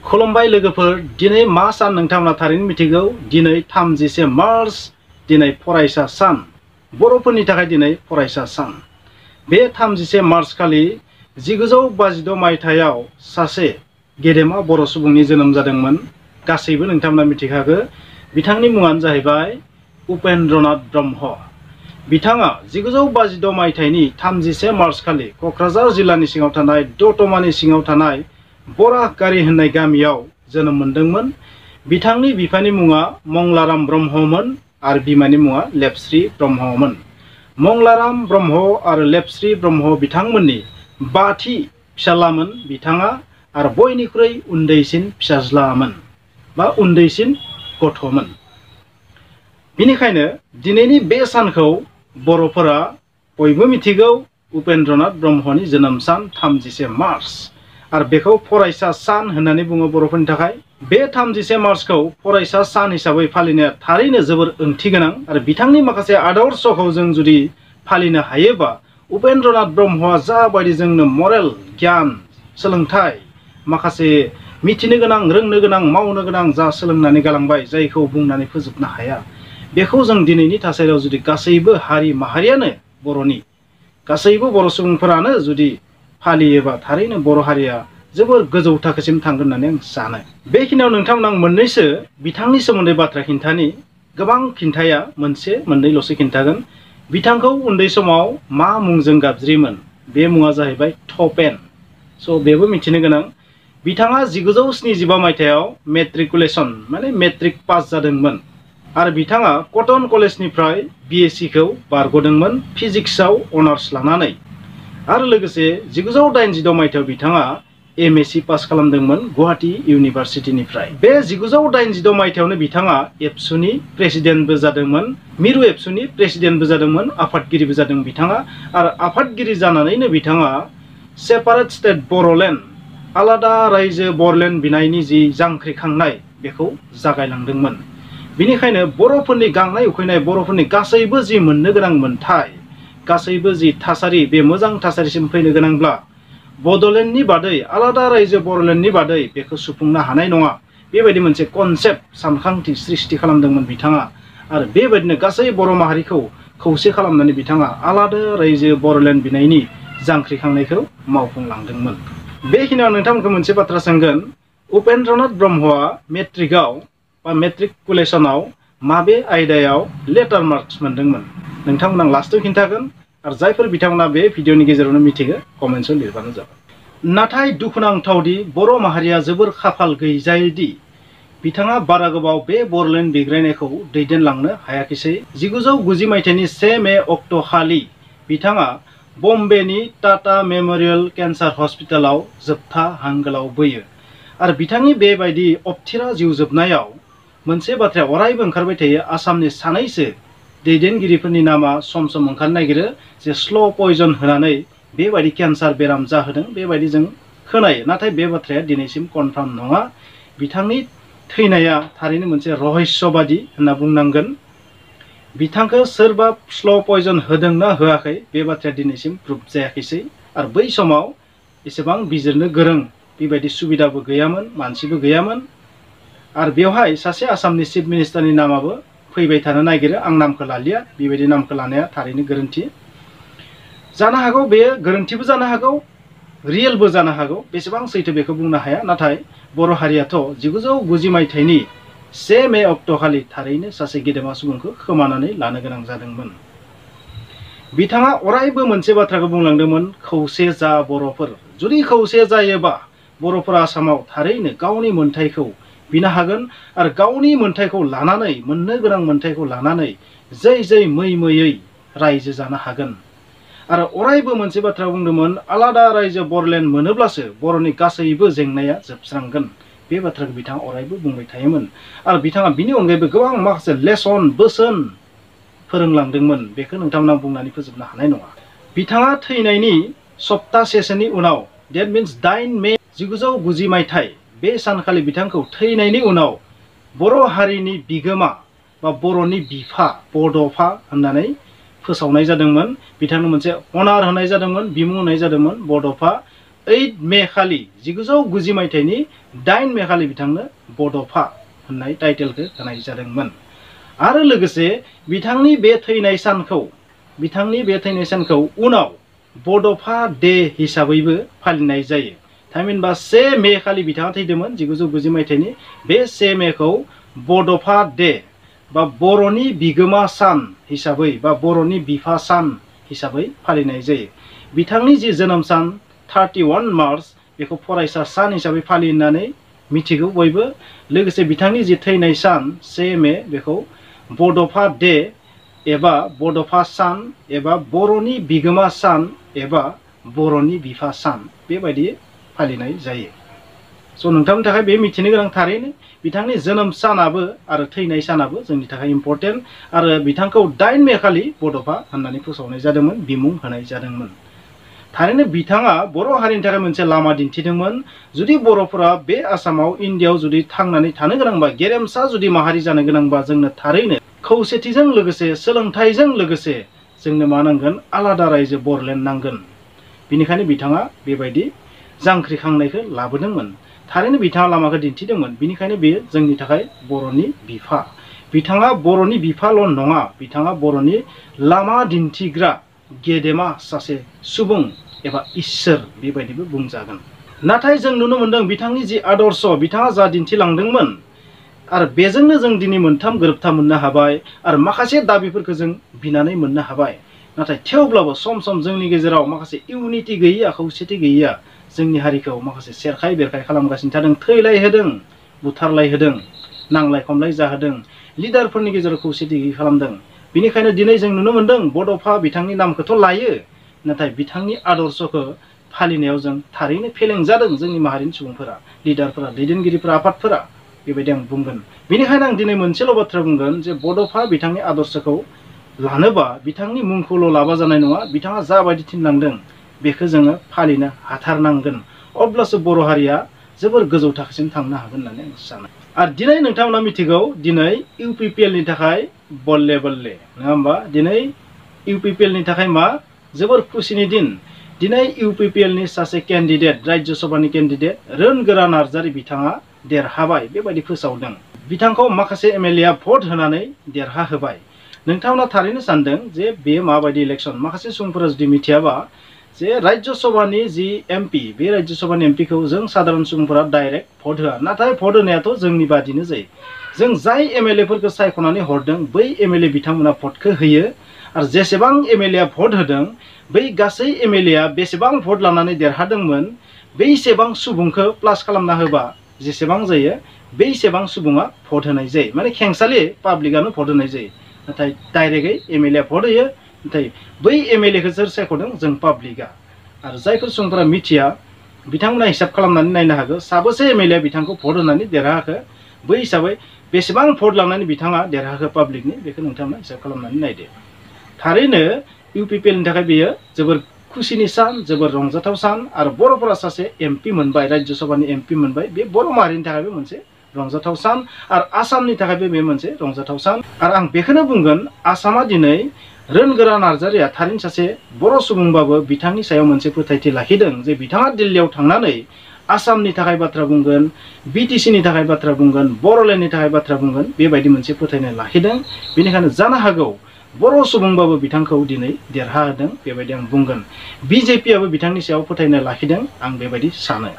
खुलुमबाय लोगोफोर, दिनै मा सान नोंथांमोना थारैनो मिथिगौ। दिनै 31 मार्च, दिनै फरायसा सान। बर'फोरनि थाखाय दिनै फरायसा सान। बे 31 मार्च खालि 1952 मायथाइयाव सासे गेदेमा बर' सुबुंनि जोनोम जादोंमोन। गासैबो नोंथांमोना मिथिखागौ। बिथांनि मुङानो जाहैबाय उपेन्द्रनाथ ब्रह्म। बिथाङा 1952 मायथाइनि 31 मार्च खालि क'क्राझार जिल्लानि सिङाव थानाय दतमानि सिङाव थानाय बरागारि होननाय गामियाव जोनोम मोनदोंमोन। बिथांनि बिफानि मुङा मंलाराम ब्रह्ममोन आरो बिमानि मुङा लेपस्रि ब्रह्ममोन। मंलाराम ब्रह्म आरो लेपस्रि ब्रह्म बिथांमोननि बाथि फिसालामोन बिथाङा, आरो बयनिख्रुइ उन्दैसिन फिसाज्लामोन बा उन्दैसिन गथ'मोन। बेनिखायनो दिनैनि बे सानखौ बर'फोरा बयबो मिथिगौ, उपेन्द्रनाथ ब्रह्मनि जोनोम सान 31 मार्च, आरो बेखौ फरायसा सान होननानै बुङो बर'फोरनि थाखाय। बे 31 मार्चखौ फरायसा सान हिसाबै फालिनाया थारैनो जोबोर ओंथि गोनां, आरो बिथांनि माखासे आदर्शखौ जों जुदि फालिनो हायोबा, उपेन्द्रनाथ ब्रह्मआ जाबायदि जोंनो मरेल गियान, सोलोंथाइ, माखासे मिथिनो गोनां, रोंनो गोनां, मावनो गोनां जा सोलोंनानै गालांबाय, जायखौ बुंनानै फोजोबनो हाया, बेखौ जों दिनैनि थासारियाव जुदि गासैबो हारि माहारियानो, बर'नि गासैबो बर' सुबुंफोरानो जुदि फालियोबा थारैनो बर' हारिया जोबोर गोजौ थाखोसिम थांगोन होननानै आं सानो। बेखिनियाव नोंथांमोन आं मोननैसो बिथांनि सोमोन्दै बाथ्रा खिन्थानि। गोबां खिन्थाया, मोनसे मोननैल'सो खिन्थागोन। बिथांखौ उन्दै समाव मा मुंजों गाबज्रियोमोन? बे मुङा जाहैबाय थपेन। स' बेबो मिथिनो गोनां। बिथाङा 1975 मायथाइयाव मेट्रिकुलेसन माने मेट्रिक पास जादोंमोन, आरो बिथाङा कटन कलेजनिफ्राय BSc खौ बारग'दोंमोन फिजिक्सआव अनार्स लानानै। आरो लोगोसे 1982 मायथाइयाव बिथाङा MSc पास खालामदोंमोन गुवाहाटी इउनिभारसिटिनिफ्राय। बे 1982 मायथाइयावनो बिथाङा एबसुनि प्रेसिडेन्टबो जादोंमोन, मिरु एबसुनि प्रेसिडेन्टबो जादोंमोन, आफादगिरिबो जादों बिथाङा। आरो आफादगिरि जानानैनो बिथाङा सेपारेट स्टेट बर'लेण्ड, आलादा रायजो बर'लेण्ड बिनायनि जि जांख्रिखांनाय, बेखौ जागायलांदोंमोन। बेनिखायनो बर'फोरनि गांनाय उखैनाय, बर'फोरनि गासैबो जि मोननो गोनां मोन्थाय, गासैबो जि थासारि, बे मोजां थासारिसिम फैनो गोनांब्ला बड'लेण्डनि बादै, आलादा रायजो बर'लेण्डनि बादै बेखौ सुफुंनो हानाय नङा, बेबायदि मोनसे कनसेप्ट, सानखांथि सृष्टि खालामदोंमोन बिथाङा। आरो बेबायदिनो गासै बर' माहारिखौ खौसे खालामनानै बिथाङा आलादा रायजो बर'लेण्ड बिनायनि जांख्रिखांनायखौ मावफुंलांदोंमोन। बेखिनियाव नोंथांमोनखौ मोनसे बाथ्रा सोंगोन, उपेन्द्रनाथ ब्रह्मआ मेट्रिकआव बा मेट्रिकुलेसनाव माबे आयदायाव लेटार मार्क्स मोनदोंमोन? नोंथांमोन आं लास्टआव खिन्थागोन, आरो जायफोर बिथांमोना बे भिडिअनि गेजेरावनो मिथिगो कमेन्ट्सआव लिरबानो जाबाय। नाथाय दुखुनांथावदि बर' माहारिया जोबोर खाफाल गैजायैदि बिथाङा बारा गोबाव बे बर'लेण्ड बिग्रायनायखौ दैदेनलांनो हायाखिसै। 1990 मायथाइनि 1 मे अक्ट' खालि बिथाङा बम्बेनि टाटा मेम'रियेल केन्सार हस्पिटालाव जोबथा हां गोलाव बोयो। आरो बिथांनि बेबायदि अबथिरा जिउ जोबनायाव मोनसे बाथ्राया अरायबो ओंखारबाय थायो। आसामनि सानैसो दैदेनगिरिफोरनि नामा सम सम ओंखारनो नागिरो, जे स्ल' पयजन होनानै बेबायदि केन्सार बेराम जाहोदों, बेबायदि जों खोनायो। नाथाय बे बाथ्राया दिनैसिम कनफार्म नङा। बिथांनि थैनाया थारैनो मोनसे रहस्यबादि होनना बुंनांगोन। बिथांखौ सोरबा स्ल' पयजन होदों ना होआखै, बे बाथ्राया दिनैसिम प्रुभ जायाखैसै। आरो बै समाव एसेबां बिजिरनो गोरों बेबायदि सुबिदाबो गैयामोन, मानसिबो गैयामोन। आरो बेवहाय सासे आसामनि चिफ मिनिस्टारनि नामाबो फैबाय थानो नागिरो। आं नामखौ लालिया, बेबायदि नामखौ लानाया थारैनो गोरोन्थि जानो हागौ। बेयो गोरोन्थिबो जानो हागौ, रियेलबो जानो हागौ, बेसेबां सैथो बेखौ बुंनो हाया। नाथाय बर' हारियाथ' 1990 मायथाइनि 1 मे अक्ट'खालि थारैनो सासे गेदेमा सुबुंखौ खोमानानै लानो गोनां जादोंमोन। बिथाङा अरायबो मोनसे बाथ्राखौ बुंलांदोंमोन, खौसे जा बर'फोर। जुदि खौसे जायोबा बर'फोरा आसामाव थारैनो गावनि मोन्थायखौ बिनो हागोन, आरो गावनि मोन्थायखौ लानानै, मोननो गोनां मोन्थायखौ लानानै जै जै मै मैयै रायजो जानो हागोन। आरो अरायबो मोनसे बाथ्रा बुंदोंमोन, आलादा रायजो बर'लेण्ड मोनोब्लासो बर'नि गासैबो जेंनाया जोबस्रांगोन। बे बाथ्राखौ बिथाङा अरायबो बुंबाय थायोमोन। आरो बिथाङा बिनि अनगायैबो गोबां माखासे लेसन, बोसोन फोरोंलांदोंमोन। बेखौ नोंथांमोना बुंनानै फोजोबनो हानाय नङा। बिथाङा थैनायनि सप्तासेसोनि उनाव, डेट मिन्स 8 मे 1990 मायथाइ, बे सानखालि बिथांखौ थैनायनि उनाव बर' हारिनि बिगोमा बा बर'नि बिफा बड'फा होननानै फोसावनाय जादोंमोन। बिथांनो मोनसे अनार होनाय जादोंमोन, बिमुं होनाय जादोंमोन बड'फा। 8 मे खालि 1990 मायथाइनि 8 मे खालि बिथांनो बड'फा होननाय टाइटेलखौ होनाय जादोंमोन। आरो लोगोसे बिथांनि बे थैनाय सानखौ उनाव बड'फा डे हिसाबैबो फालिनाय जायो। थामहिनबा 1 मे खालि बिथाङा थैदोंमोन 1990 मायथाइनि बे 1 मेखौ बड'फा डे बा बर'नि बिगोमा सान हिसाबै बा बर'नि बिफा सान हिसाबै फालिनाय जायो। बिथांनि जि जोनोम सान 31 मार्च बेखौ फरायसा सान हिसाबै फालियो होननानै मिथिगौ बयबो। लोगोसे बिथांनि जि थैनाय सान 1 मे बेखौ बड'फा डे एबा बड'फा सान एबा बर'नि बिगोमा सान एबा बर'नि बिफा सान बेबायदि फालिनाय जायो। स' नोंथांनि थाखाय बे मिथिनो गोनां थारैनो बिथांनि जोनोम सानाबो आरो थैनाय सानाबो जोंनि थाखाय इम्पर्टेन्ट। आरो बिथांखौ 8 मे खालि बड'फा होननानै फोसावनाय जादोंमोन, बिमुं होनाय जादोंमोन। थारैनो बिथाङा बर' हारिनि थाखाय मोनसे लामा दिन्थिदोंमोन। जुदि बर'फोरा बे आसामाव इन्डियायाव जुदि थांनानै थानो गोनांबा, गेरेमसा जुदि माहारि जानो गोनांबा, जोंनो थारैनो खौसेथिजों लोगोसे सोलोंथाइजों लोगोसे जोंनो मा नांगोन? आलादा रायजो बर'लेण्ड नांगोन। बेनिखायनो बिथाङा बेबायदि जांख्रिखांनायखौ लाबोदोंमोन। थारैनो बिथाङा लामाखौ दिन्थिदोंमोन। बेनिखायनो बेयो जोंनि थाखाय बर'नि बिफा। बिथाङा बर'नि बिफाल' नङा, बिथाङा बर'नि लामा दिन्थिग्रा गेदेमा सासे सुबुं एबा इसोर बेबायदिबो बुंजागोन। नाथाय जों नुनो मोनदों बिथांनि जि आदर्श बिथाङा जा दिन्थिलांदोंमोन आरो बेजोंनो जों दिनै मोनथाम गोरोबथा मोननो हाबाय आरो माखासे दाबिफोरखौ जों बिनानै मोननो हाबाय। नाथाय थेवब्लाबो सम सम जोंनि गेजेराव माखासे इउनिटि गैयैया, खौसेथि गैयैया जोंनि हारिखौ माखासे सेरखाय बेरखाय खालामगासिनो थादों, थैलायहोदों, बुथारलायहोदों, नांलाय खमलाय जाहोदों, लिडारफोरनि गेजेराव खौसेथि गैयै खालामदों। बेनिखायनो दिनै जों नुनो मोनदों बड'फा बिथांनि नामखौथ' लायो, नाथाय बिथांनि आदर्शखौ फालिनायाव जों थारैनो फेलें जादों। जोंनि माहारिनि सुबुंफोरा, लिडारफोरा, दैदेनगिरिफोरा, आफादफोरा बेबायदि आं बुंगोन। बेनिखायनो आं दिनै मोनसेल' बाथ्रा बुंगोन जे बड'फा बिथांनि आदर्शखौ लानोबा बिथांनि मुंखौल' लाबा जानाय नङा। बिथाङा जाबायदि थिनलांदों बेखौ जोङो फालिनो हाथारनांगोन। अब्लासो बर' हारिया जोबोर गोजौ थाखोसिम थांनो हागोन होननानै आं सानो। आरो दिनै नोंथांमोना मिथिगौ दिनै UPPLनि थाखाय बल्ले बल्ले, नङा होमबा? दिनै UPPLनि थाखाय मा जोबोर खुसिनि दिन। दिनै UPPLनि सासे केन्डिडेट, राज्य सभानि केन्डिडेट रोनगोरा नार्जारी बिथाङा देरहाबाय बेबायदि फोसावदों। बिथांखौ माखासे MLA भट होनानै देरहाहोबाय। नोंथांमोना थारैनो सानदों जे बेयो माबायदि इलेक्सन। माखासे सुबुंफोरा जुदि मिथियाबा जे राज्य सभानि जि MP, बे राज्य सभानि MPखौ जों साधारन सुबुंफोरा डाइरेक्ट भट होआ। नाथाय भट होनायाथ' जोंनि बादिनो जायो। जों जाय MLAफोरखौ सायख'नानै हरदों बै MLA बिथांमोना भटखौ होयो आरो जेसेबां MLA भट होदों बै गासै MLA बेसेबां भट लानानै देरहादोंमोन बैसेबां सुबुंखौ प्लास खालामना होबा जेसेबां जायो बैसेबां सुबुङा भट होनाय जायो। माने खेंसालि पाब्लिकआनो भट होनाय जायो। नाथाय डाइरेक्टयै MLA भट होयो, नाथाय बै MLAखौ सोर सायख'दों? जों पाब्लिकआ। आरो जायफोर सुबुंफोरा मिथिया बिथांमोना हिसाब खालामनानै नायनो हागौ साबेसे MLA बिथांखौ भट होनानै देरहाखो, बै हिसाबै बेसेबां भट लानानै बिथाङा देरहाखो पाब्लिकनि, बेखौ नोंथांमोना हिसाब खालामनानै नायदो। थारैनो UPPLनि थाखाय बेयो जोबोर खुसिनि सान, जोबोर रंजाथाव सान। आरो बर'फोरा सासे MP मोनबाय, राज्य सभानि MP मोनबाय, बे बर' माहारिनि थाखायबो मोनसे रंजाथाव सान आरो आसामनि थाखायबो बे मोनसे रंजाथाव सान। आरो आं बेखौनो बुंगोन आसामा दिनै रोनगोरा नार्जारीया थारैनो सासे बर' सुबुंबाबो बिथांनि सायाव मोनसे फोथायथि लाखिदों जे बिथाङा दिल्लीयाव थांनानै आसामनि थाखाय बाथ्रा बुंगोन, BTCनि थाखाय बाथ्रा बुंगोन, बर'लेण्डनि थाखाय बाथ्रा बुंगोन, बेबायदि मोनसे फोथायनाय लाखिदों। बेनिखायनो जानो हागौ बर' सुबुंबाबो बिथांखौ दिनै देरहाहोदों बेबायदि आं बुंगोन। BJPआबो बिथांनि सायाव फोथायनाय लाखिदों, आं बेबायदि सानो।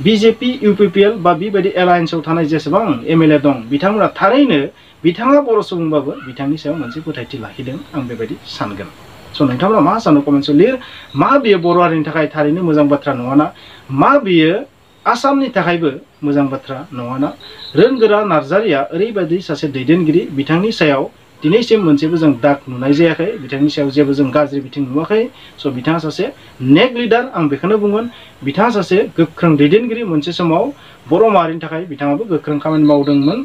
BJP, UPPL बा बेबायदि एलायन्सआव थानाय जेसेबां MLA दं बिथांमोना थारैनो बिथाङा बर' सुबुंबाबो बिथांनि सायाव मोनसे फोथायथि लाखिदों, आं बेबायदि सानगोन। स' नोंथांमोना मा सानो कमेन्टआव लिर। मा बेयो बर' हारिनि थाखाय थारैनो मोजां बाथ्रा नङाना? मा बेयो आसामनि थाखायबो मोजां बाथ्रा नङाना? रोनगोरा नार्जारीया ओरैबायदि सासे दैदेनगिरि, बिथांनि सायाव दिनैसिम मोनसेबो जों दाग नुनाय जायाखै, बिथांनि सायाव जेबो जों गाज्रि बिथिं नुवाखै। स' बिथाङा सासे नेक लिडार, आं बेखौनो बुंगोन। बिथाङा सासे गोख्रों दैदेनगिरि। मोनसे समाव बर' माहारिनि थाखाय बिथाङाबो गोख्रों खामानि मावदोंमोन,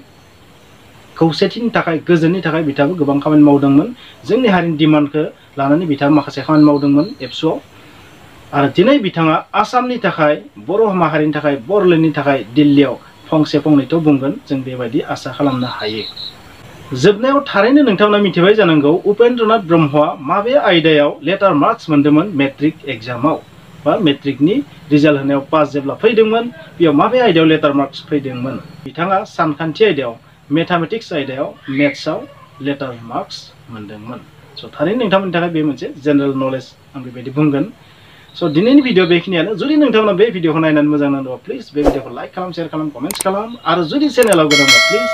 खौसेथिनि थाखाय, गोजोननि थाखाय बिथाङाबो गोबां खामानि मावदोंमोन। जोंनि हारिनि डिमान्डखौ लानानै बिथाङा माखासे खामानि मावदोंमोन एबसुआव। आरो दिनै बिथाङा आसामनि थाखाय, बर' माहारिनि थाखाय, बर'लेण्डनि थाखाय दिल्लीयाव फंसे फंनैथ' बुंगोन, जों बेबायदि आसा खालामनो हायो। जोबनायाव थारैनो नोंथांमोना मिथिबाय जानांगौ उपेन्द्रनाथ ब्रह्मआ माबे आयदायाव लेटार मार्क्स मोन्दोंमोन मेट्रिक एग्जामाव। बा मेट्रिकनि रिजाल्ट होनायाव पास जेब्ला फैदोंमोन बेयाव माबे आयदायाव लेटार मार्क्स फैदोंमोन बिथाङा सानखान्थि आयदायाव मैथमेटिक्स आयदायाव मेथ्सआव लेटार मार्क्स मोनदोंमोन स' थारैनो नोंथांमोननि थाखाय बे मोनसे जेनेरेल नलेज आं बेबायदि बुंगोन स' दिनैनि भिडिअ बेखिनियानो जुदि नोंथांमोना बे भिडिअखौ नायनानै मोजां नांदोंबा प्लिज बे भिडिअखौ लाइक खालाम शेयार खालाम कमेन्ट्स खालाम आरो जुदि चेनेलाव गोदानबा प्लिज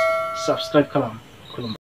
साबस्क्राइब खालाम